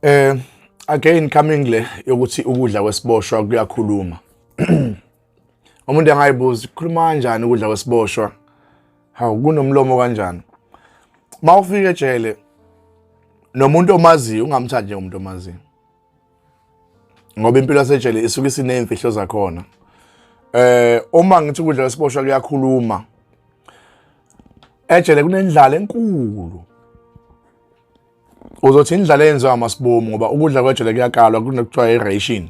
Again, coming le yokuthi ukudla kwesiboshwa kuyakhuluma. Umuntu angayibuza, kukhuluma kanjani ukudla kwesiboshwa? Hawu, kunomlomo kanjani? Mawufika ejele nomuntu omaziyo, ungamthandi njengomuntu omaziyo. Ngoba impilo yasejele isuke isineyimfihlo zakhona. Uma ngithi ukudla kwesiboshwa kuyakhuluma, ejele kunendlala enkulu. Uzothi indlala eyenziwa amasibomu, ngoba ukudla kwejele kuyakalwa, kunokuthiwa i-ration,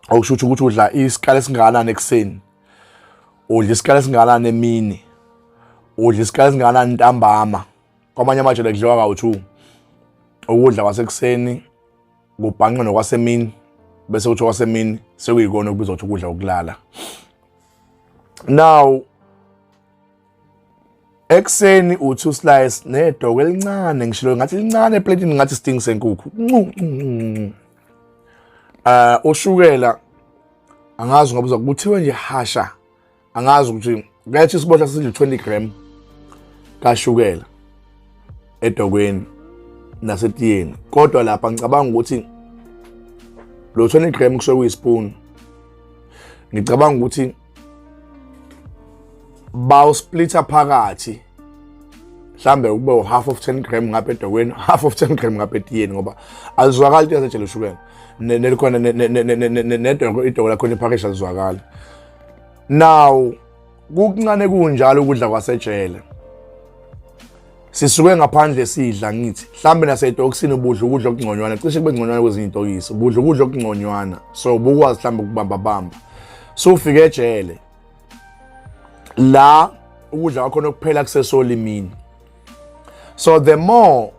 okusho ukuthi udla isikali esingakanani ekuseni, udla isikali esingakanani emini, udla isikali esingakanani ntambama. Kwamanye amajele kudliwa kawu-2, ukudla kwasekuseni kubhanqe nokwasemini, bese kuthi okwasemini sekuyikona okubizwa ukuthi ukudla okulala. Now ekuseni uthi uslice nedoko elincane, ngishilo ngathi lincane eplatini, ngathi sting senkukhu, ncu ncu. Ushukela angazi ngoba kuthiwe nje hasha, angazi ukuthi kuyathi isiboshwa sidle 20 gram kashukela edokweni nasetiyeni, kodwa lapha ngicabanga ukuthi lo 20 gram kusuke kuyispoon. Ngicabanga ukuthi bawusplitha phakathi, mhlambe kube u-half of 10 gram ngapha edokweni, half of 10 gram ngapha etiyeni, ngoba alizwakali into yasejele ushukela nelikhona nedoko, idoko lakhona iphakisha alizwakali. Now kukuncane kunjalo ukudla kwasejele, sisuke ngaphandle sidla, ngithi mhlambe nasetokisini ubudla ukudla okungconywana, cishe kube ngconywana kwezinye itokisi, ubudla ukudla okungconywana, so ubukwazi mhlambe ukubamba bamba. So ufike ejele la ukudla kwakhona kuphela kusesolimini, so the more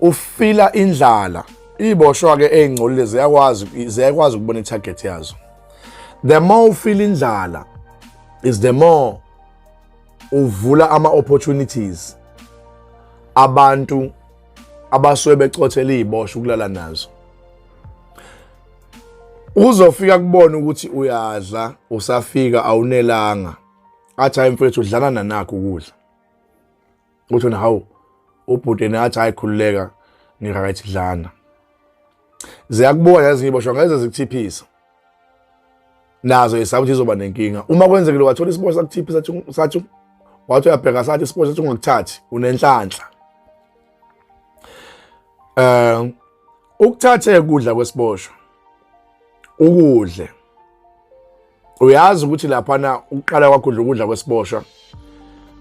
ufila indlala, iboshwa ke eyingcolile ziyakwazi ukubona itarget yazo. The more ufila indlala is the more uvula ama opportunities abantu abasuke becothela iziboshwa ukulala nazo. Uzofika kubona ukuthi uyadla, usafika awunelanga, athi, "Hayi mfethu, udlana nanakho ukudla." Uthi wena, "Hawu, ubhuti," nathi, "Hayi, khululeka, ngiright, dlana." Ziyakubuka ezinye iboshwa, ngeze zikuthiphisa nazo, isaba ukuthi izoba nenkinga. Uma kwenzekile wathola isiboshwa sakuthiphisa, sathi wathi uyabheka, sathi isiboshwa sathi ungakuthathi, unenhlanhla. Ukuthathe ukudla kwesiboshwa ukudle, uyazi ukuthi laphana ukuqala kwakho udla ukudla kwesiboshwa,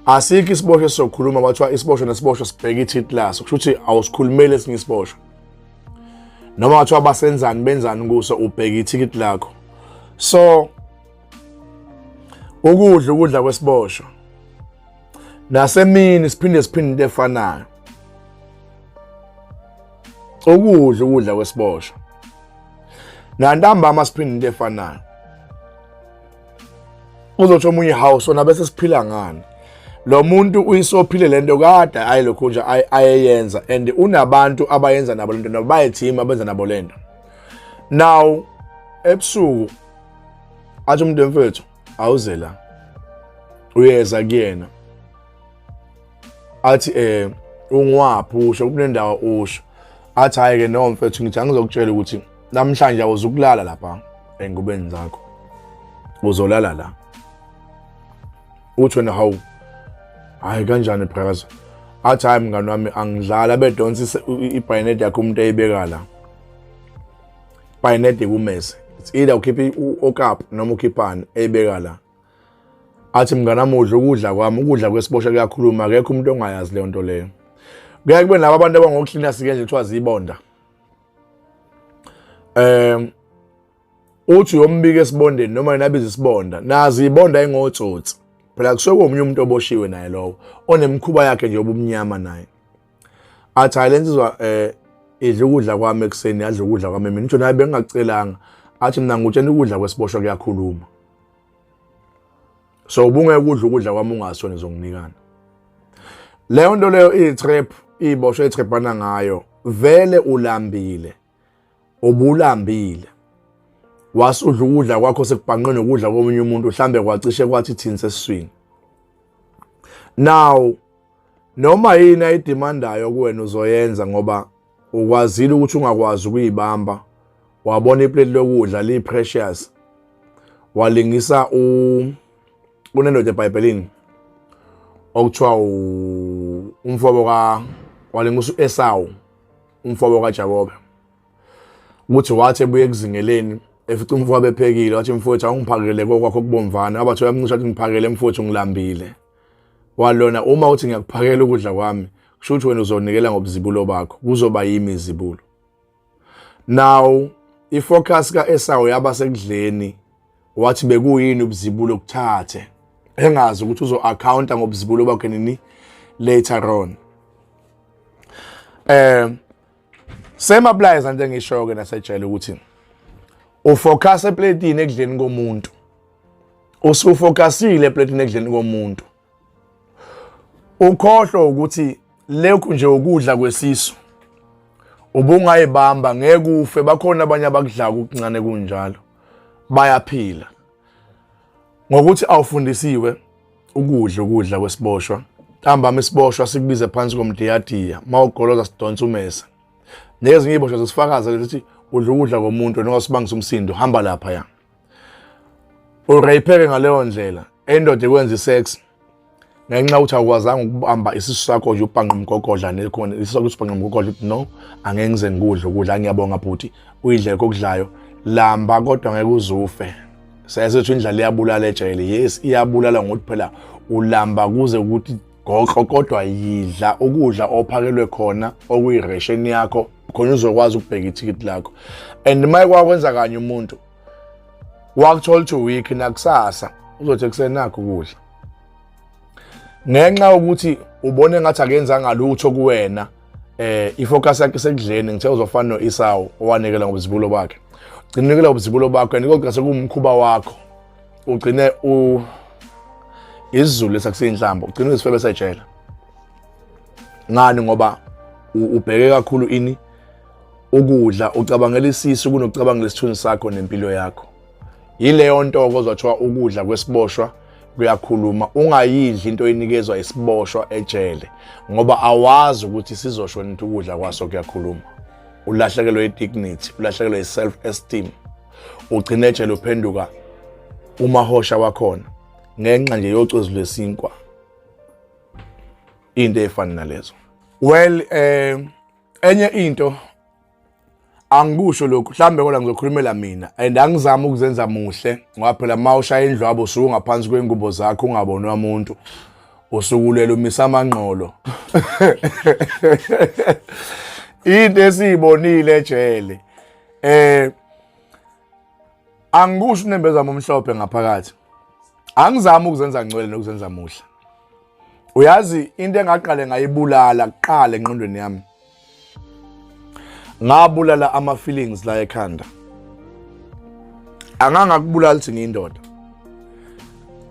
asikho isiboshwa esizokhuluma. Bathiwa isiboshwa nesiboshwa sibheka i-ticket laso, kusho ukuthi awusikhulumeli esinye isiboshwa, noma bathiwa basenzani benzani kuso, ubheka ithikithi lakho. So ukudla ukudla kwesiboshwa, nasemini siphinde into efanayo, ukudla ukudla kwesiboshwa, nantambama siphinde into efanayo. Uzothi omunye, "Hawu, sona bese siphila ngani?" Lo muntu uyisophile lento kade ayilokhu nje ayeyenza, and unabantu abayenza nabo lento, nabo bayi-team abenza nabo lento. Now ebusuku athi umuntu, "Mfethu, awuze la." Uyeza kuyena, athi, ungwaphi?" Usho kunendawo, usho athi, "Hayi ke no mfethu, ngithi angizokutshela ukuthi namhlanje awuzukulala lapha engubeni zakho, uzolala la." Uthi wena, "Hawu, hayi, kanjani brother?" Athi, "Hayi mngani wami, angidlala." Bedonsa ibayonet yakhe umuntu, eyibeka la bayonet ikumese, it's either ukhiphe u-okapi noma ukhiphani, eyibeka la, athi, "Mngani wami, udla ukudla kwami. Ukudla kwesiboshwa kuyakhuluma, akekho umuntu ongayazi leyo nto leyo." Kuyaye kube nabo abantu abangokuklina sike nje, kuthiwa zibonda. Uthi uyombika esibondeni noma yena abiza isibonda, nazi ibonda engotsotsi phela, kusuke komunye umuntu oboshiwe naye lowo onemikhuba yakhe nje obumnyama naye, athi, "Hayi, lensizwa idla ukudla kwami ekuseni, yadla ukudla kwami mina." Ngisho naye bengingakucelanga. Athi, "Mina ngutshela, ukudla kwesiboshwa kuyakhuluma, so ubungeke udla ukudla kwami ungasho nizonginikana." Leyo nto leyo iyi-trap, iboshwe etrapana ngayo. Vele ulambile, ubulambile, wasudla ukudla kwakho sekubhanqe nokudla komunye umuntu, mhlambe kwacishe kwathi thini sesiswini. Now noma yini ayidemandayo kuwena uzoyenza, ngoba Ukwazile ukuthi ungakwazi ukuyibamba, wabona iplate lokudla li precious, walingisa u kunendoda eBhayibhelini okuthiwa umfowabo ka walingisa uEsawu, umfowabo kaJakobe, ukuthi wathi ebuye ekuzingeleni efica umfowabo ephekile, wathi mfowethu awungiphakele kokwakho okubomvana. Wabathi uyamncisha, wathi ngiphakele mfowethu, ngilambile. Walona uma uthi ngiyakuphakela ukudla kwami, kusho ukuthi wena uzonikela ngobuzibulo bakho, kuzoba yimi izibulo. Now ifocus kaEsawu yaba sekudleni, wathi bekuyini ubuzibulo kuthathe, engazi ukuthi uzo-accounta ngobuzibulo bakhe nini later on. Same applies into engisho ke nasejele ukuthi ufocus epletini ekudleni komuntu, usufocusile epletini ekudleni komuntu, ukhohlwa ukuthi lokhu nje ukudla kwesisu ubungayibamba ngeke ufe. Bakhona abanye abakudla okuncane kunjalo bayaphila, ngokuthi awufundisiwe ukudla ukudla kwesiboshwa. Ntambama isiboshwa sikubize phansi komdiyadiya, mawugoloza sidonsa umese, nezinye iziboshwa zisifakaza ukuthi udla ukudla komuntu noma sibangisa umsindo, hamba lapha ya urape ngaleyo ndlela. Endoda ikwenza isex ngenxa ukuthi awukwazanga ukubamba isisu sakho nje, ubhanqa umgogodla nekhona isisu sakho usibhanqa umgogodla, uthi no, angeke ngize ngikudle ukudla, ngiyabonga bhuti, uyidle kokudlayo, lamba kodwa ngeke uzufe. Siyazi indlala iyabulala ejele. Yes, iyabulala ngokuthi phela ulamba kuze ukuthi goqo, kodwa yidla ukudla ophakelwe khona okuyi-ration yakho, khona uzokwazi ukubheka ithikithi lakho. And uma kwakwenza kanye umuntu wakuthola ukuthi week, nakusasa uzothi kusenakho ukudla, ngenxa yokuthi ubone ngathi akenzanga lutho kuwena. Ifocus yakhe sekudleni. Ngithe uzofana no-Esau owanikela ngobuzibulo bakhe. Ugcine unikela ngobuzibulo bakho and kodwa sekuwumkhuba wakho, ugcine u isiZulu lesakusiyinhlambo, ugcine uzifebe sejele. Ngani? Ngoba ubheke kakhulu ini? Ukudla. Ucabangela isisu kunokucabangela isithunzi sakho nempilo yakho. Yileyo nto kozwathiwa ukudla kwesiboshwa kuyakhuluma. Ungayidli into oyinikezwa isiboshwa ejele, ngoba awazi ukuthi sizosho ukuthi ukudla kwaso kuyakhuluma. Ulahlekelwe i-dignity, ulahlekelwe i-self esteem, ugcine ejele uphenduka umahosha wakhona ngenxa nje yocezu lwesinkwa, into efana nalezo. Well, enye into angikusho lokhu mhlambe, kodwa ngizokhulumela mina and angizami ukuzenza muhle, ngoba phela uma ushaya indlwabo usuke ngaphansi kwengubo zakho ungabonwa umuntu, usukulela umisa amangqolo. Into esiyibonile ejele, angikusho unembeza omhlophe ngaphakathi, angizami ukuzenza ngcwele nokuzenza muhle. Uyazi into engaqale ngayibulala kuqala engqondweni yami, ngabulala ama feelings la ekhanda. Angangakubulala ukuthi ngiyindoda,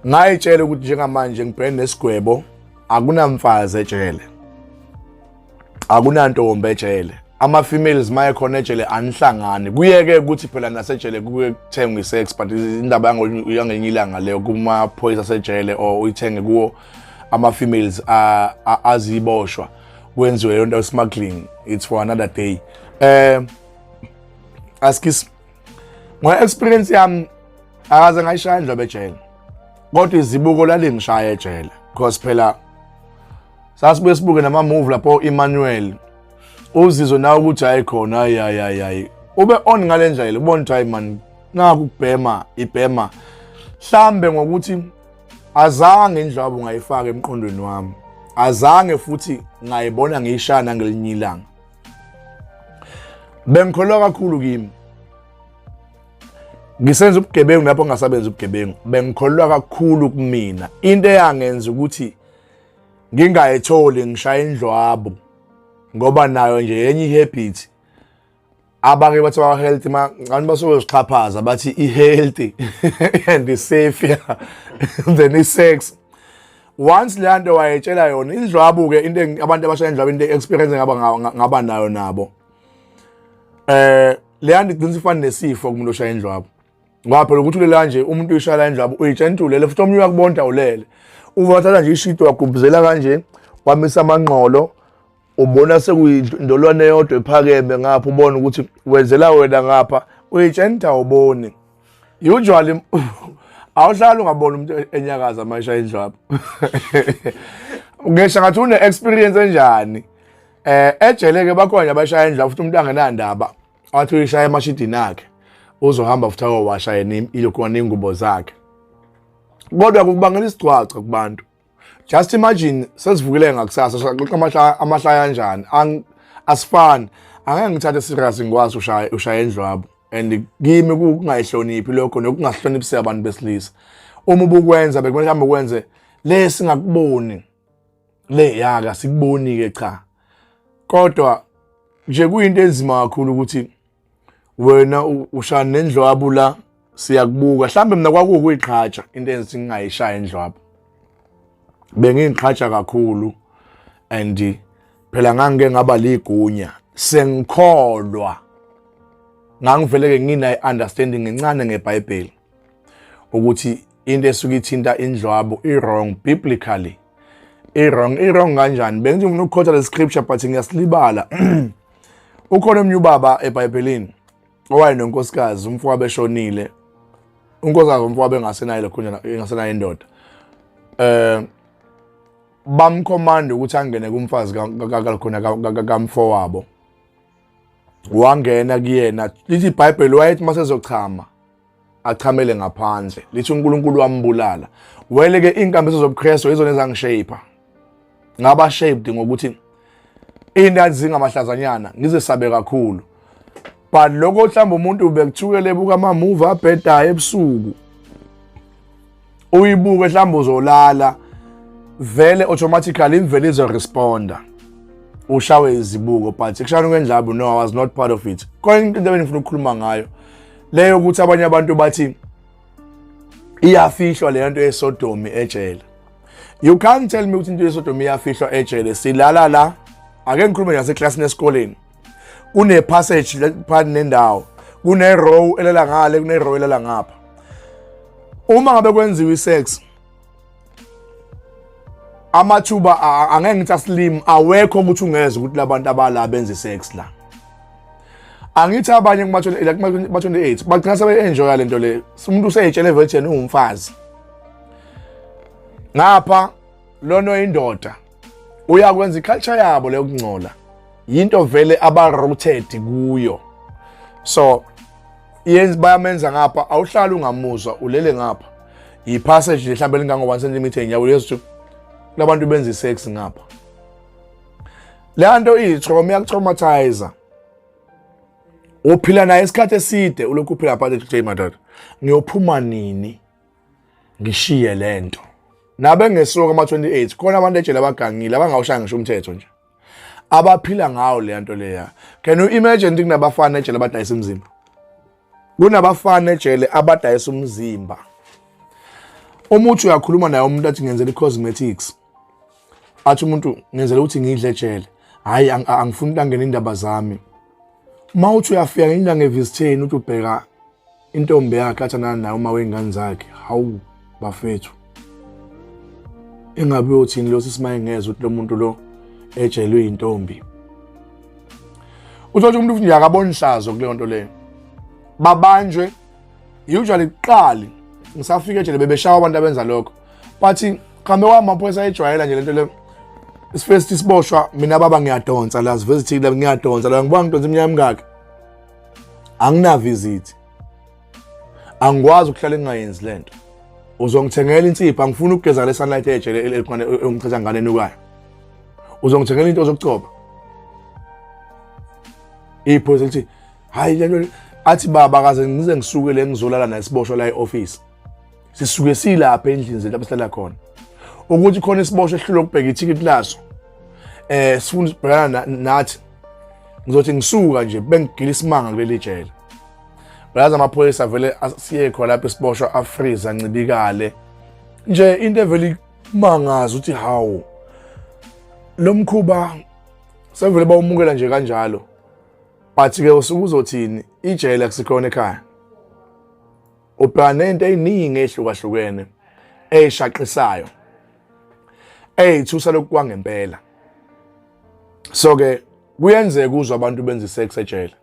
ngayitshela ukuthi njengamanje ngibhekene nesigwebo, akunamfazi ejele, akunantombi ejele, ama-females maye khona ejele anihlangani. Kuyeke ukuthi phela nasejele kuke kuthengwe i-sex, but indaba yangenye ilanga leyo, kumaphoyisa asejele or uyithenge kuwo ama-females aziboshwa, kwenziwe leyo nto smuggling, it's for another day. Askis ngo-experience yami, akaze ngayishaya indlobo ejele, kodwa izibuko lalingishaya ejele, because phela sasibuye sibuke nama-movie lapho Emmanuel, uzizwe nawe ukuthi hayi khona, hayi hayi hayi hayi, ube on ngale ndlela, ubone ukuthi hayi man, naku ukubhema ibhema. Hlambe ngokuthi azange indlwabu ngayifaka emqondweni wami, azange futhi ngayibona ngiyishaya nangelinye ilanga. Bengikholwa kakhulu kimi ngisenza ubugebengu lapho ngingasabenza ubugebengu, bengikholwa kakhulu kumina. Into eyangenza ukuthi ngingayitholi ngishaya indlwabu, ngoba nayo nje yenye ihabit abake bathi ba healthy, ma abantu basuke bezixhaphaza bathi i-healthy and i-safe than i-sex. Once le nto wayetshela yona indlwabu ke, into abantu abashaya indlwabu, into experience ngaba nayo nabo, le nto igcina ifana nesifo kumuntu oshaya indlwabu, ngoba phela ukuthi ulela nje umuntu uyishaya la indlwabu, uyitshela ulele futhi omunye uyakubonda ulele, uvathatha nje ishito wagubuzela kanje, wamisa amanqolo. Ubona sekuyindolwane yodwa ephakeme ngapha, ubona ukuthi wenzela wena ngapha, uyitshena ukuthi awuboni. Usually awuhlali ungabona umuntu enyakaza mayisha indlwapha. Ngisho ngathi une experience enjani. Ejele ke bakhona abashaya indlwapha futhi umuntu angenandaba. Wathi uyishaya emashidini akhe. Uzohamba futhi ayowasha yena ilokhu ingubo zakhe. Kodwa kukubangela isigcwagcwa kubantu. Just imagine sesivukile ngakusasa saxoxa amahlaya amahlaya kanjani. Asifani. Angeke ngithathe serious ngikwazi ushaya ushaya indlwabo. And kimi kungayihloniphi lokho nokungahloniphi abantu besilisa. Uma ubukwenza bekumele mhlawumbe ukwenze le singakuboni. Le yaka sikuboni ke cha. Kodwa nje kuyinto enzima kakhulu ukuthi wena ushaya nendlwabu la, siyakubuka. Mhlambe mina kwakukuyiqhatsha into enzithi ngingayishaya indlwabu. Bengiyiqhatsha kakhulu and phela ngangike ngaba ligunya sengikholwa. Ngangivele ke ngina understanding encane ngeBhayibheli ukuthi into esuke ithinta indlwabu i wrong biblically. I wrong, i wrong kanjani? Bengithi ngifuna ukukhotha le scripture but ngiyasilibala. Ukhona omnye ubaba eBhayibhelini owayenenkosikazi, umfowabo eshonile. Unkosikazi umfowabo engasenayo lokhunjana, engasenayo indoda. Bamcommand ukuthi angene kumfazi kakhona kamfowabo. Wangena kuyena, lithi iBhayibheli wayethi masezochama achamele ngaphandle, lithi uNkulunkulu wambulala. Wele ke inkambiso zobuKristu izona ezangishape. Ngaba shaped ngokuthi into zingamahlazanyana ngizesabe kakhulu. But lokho mhlawumbe umuntu ubekuthukele ebuka ama movie abhedayo ebusuku. Uyibuke mhlawumbe uzolala vele automatically imvelo izoresponda. Ushawe izibuko, but kushaya kwendlabu no, I was not part of it. Khona into ebengifuna ukukhuluma ngayo leyo ukuthi abanye abantu bathi iyafihlwa le nto yesodomi ejele. You can't tell me ukuthi into yesodomi iyafihlwa ejele. Silala la, ake ngikhulume ngaseklasini esikoleni. Kune passage phakathi nendawo, kune row elela ngale, kune row elela ngapha. Uma ngabe kwenziwa isex, amathuba angeke ngithi aslim awekho ukuthi ungeze ukuthi labantu abala benza isex la. Angithi abanye kuma 28 bagcina sebe enjoy lento le. Umuntu useyitshele virgin ungumfazi. Ngapha lono indoda uyakwenza iculture yabo leyo kungcola. Yinto vele aba rooted kuyo. So yenza bayamenza ngapha, awuhlali ungamuzwa ulele ngapha. I passage mhlawumbe lingango 1 cm enyawo yesu labantu benza isex ngapha. Le nto iyi-trauma, iyakutraumatize. Uphila naye isikhathi eside, ulokhu uphila phakathi kuthi madoda ngiyophuma nini ngishiye lento. Nabe ngesuka ama 28 khona abantu ejele abagangile abangawushaya ngisho umthetho nje, abaphila ngawo le nto leya. Can you imagine ukuthi kunabafana ejele abadayisa umzimba? Kunabafana ejele abadayisa umzimba. Uma uthi uyakhuluma naye umuntu athi ngenzela i-cosmetics, athi umuntu ngenzela ukuthi ngidle ejele, hayi angifuni ukuthi angene indaba zami. Uma uthi uyafika ngenyanga ngevisitheni uthi ubheka intombi yakhe athandana nayo uma wey'ngane zakhe, hawu bafethu, engabe uyothini lo sisi mayengezwa ukuthi lo muntu lo ejelwe yintombi? Uthola umuntu nje akaboni hlazo kuleyo nto leyo. Babanjwe usually kuqali ngisafika ejele bebeshawa abantu abenza lokho, but khambe kwami amaphoyisa ayejwayela nje lento le. Isifesi isiboshwa mina baba ngiyadonsa la, sivisit la, ngiyadonsa la, ngibona ngidonsa iminyaka emingaki angina visit, angikwazi ukuhlala ngingayenzi lento. Uzongithengela insipho, angifuni ukugeza le sunlight ejele elikhona engichetha ngane enukayo. Uzongithengela into zokucoba. Iphoyisa lithi hayi lento, athi baba kaze ngize ngisuke le ngizolala nesiboshwa la e-office. Sisuke silapha endlini zethu lapho sihlala khona, ukuthi khona isiboshwa ehlulwe ukubheka ithikithi laso, sifuna ukubhekana nathi. Ngizothi ngisuka nje bengigila isimanga kuleli jele. Bayazi amaphoyisa vele siye khona lapho isiboshwa afreeze ancibikale nje, into evele imangaza ukuthi hawu, lo mkhuba sevele bawumukela nje kanjalo. But ke usuke uzothini, ijele akusikhona ekhaya, ubhekana nento eziningi ehlukahlukene eyishaqisayo eyithusa lokhu kwangempela. So ke kuyenzeka uzwa abantu benza isex ejele.